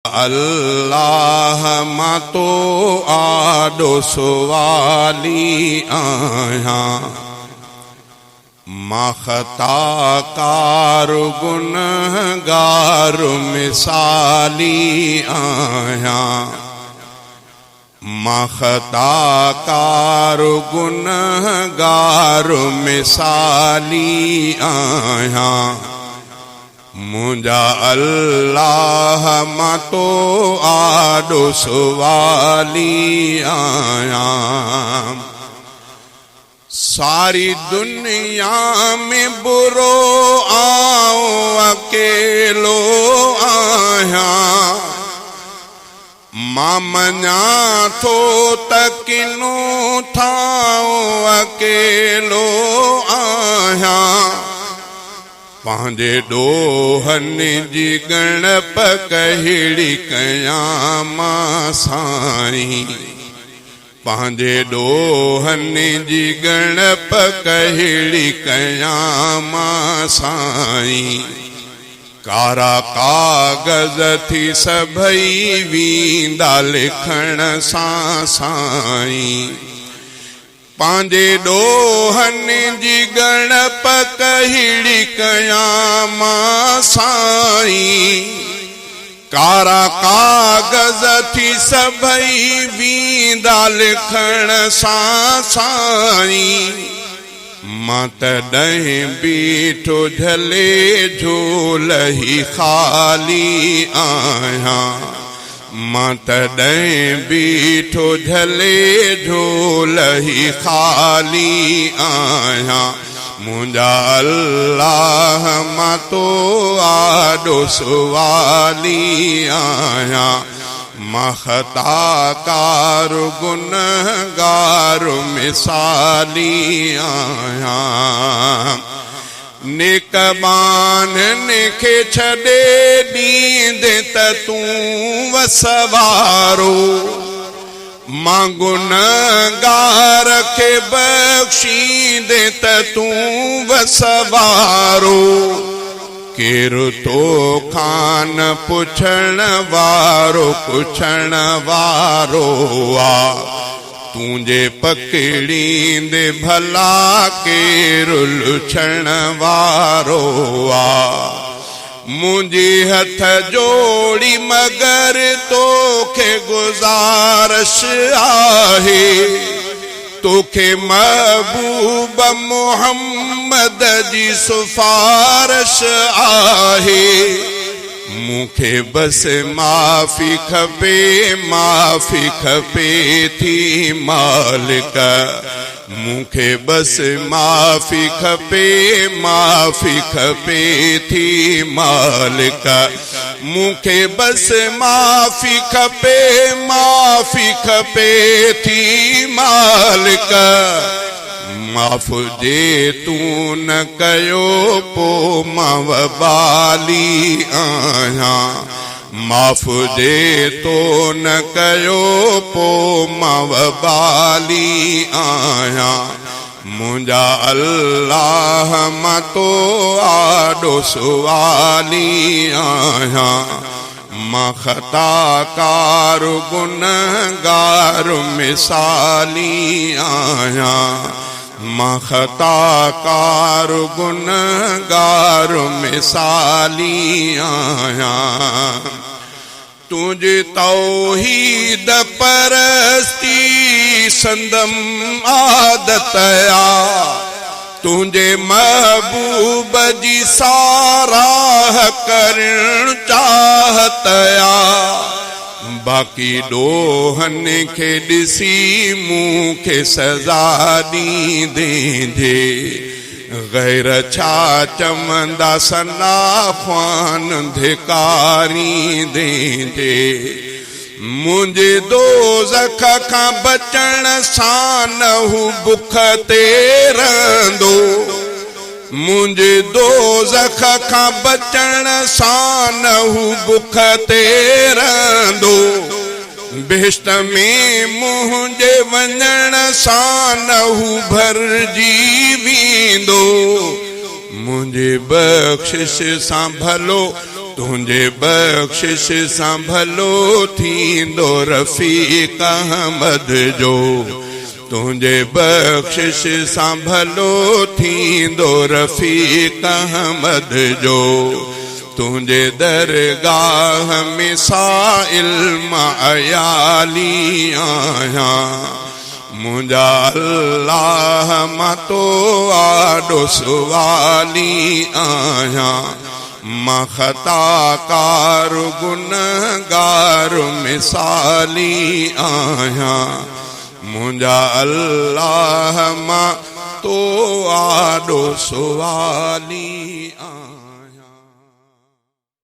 الله مان تو آڏو سوالي آهيان، مان خطا ڪار گنهگار مثالي آهيان، مان خطا ڪار گنهگار مثالي آهيان. منهنجا الله مان تو آڏو سوالي آهيان. ساري دنيا ۾ برو آئون اڪيلو آهيان. مان مڃان ٿو ته ڪنو ٿانء اڪيلو آهيان. پنهنجي ڏوهن جي ڳڻپ ڪهڙي ڪيان مان سائين. پنهنجي ڏوهن جي ڳڻپ ڪهڙي ڪيان مان سائين. ڪارا ڪاغذ ٿي سڀئي ويندا لکڻ سان سائين. پنهنجي ڏوهن جي ڳڻپ ڪهڙي ڪيان مان سائين. ڪارا ڪاغذ ٿي سڀئي ويندا لکڻ سان سائين. مان تڏهن بيٺو جهلي جهول هي خالي آهيان. مان تڏهن بيٺو جهلي جهول هي خالي آهيان. منهنجا الله مان تو آڏو سوالي آهيان. مان خطا ڪار گنهگار مثالي آهيان. نيڪ ٻانهن کي ڇڏي ڏيندين ته تون وس وارو. مان گنهگار کي بخشيندين ته تون وس وارو. ڪير تو کان پڇڻ وارو ڪڇڻ وارو آ. تون جي پڪڙيندي ڀلا ڪير لڇڻ وارو آ. منهنجي هٿ جوڙي مگر توکي گذارش آهي. توکي محبوب محمد جي سفارش آهي. مون کي بس معافي کپي، معافي کپي ٿي مالڪ. مون کي بس معافي کپي، معافي کپي ٿي مالڪ. مون کي بس معافي کپي، معافي کپي ٿي مالڪ. معاف جي تون نه ڪيو پو مان وبالي آهيان. معاف جي تو نه ڪيو پو مان وبالي آهيان. منهنجا الله مان تو آڏو سوالي آهيان. مان خطا ڪار گنهگار مثالي آهيان. مان خطا ڪار گنهگار مثالي آهيان. تنهنجي توحيد پرستي سندم عادت آ. تنهنجي محبوب جي ساراهه ڪرڻ چاهت آ. باقي ڏوهن کي ڏسي مون کي سزا ڏيندين جي غير ڇا چوندا ثنا خوان ڌڪاريندين جي منهنجي دوزخ کان بچڻ سان هو بک تي رهندو. منهنجي دوزخ کان بچڻ سان هو بک تي رهندو. بهشت ۾ منهنجي وڃڻ سان هو ڀرجي ويندو. منهنجي بخشش سان ڀلو تنهنجي بخشش سان ڀلو ٿيندو رفيق احمد جو تنهنجي بخشش سان ڀلو ٿيندو رفيق احمد جو تنهنجي درگاهه ۾ سائل مان عيالي آهيان منهنجا الله مان تو آڏو سوالي آهيان مان خطاڪار گنهگار مثالي آهيان منهنجا الله مان تو آڏو سوالي.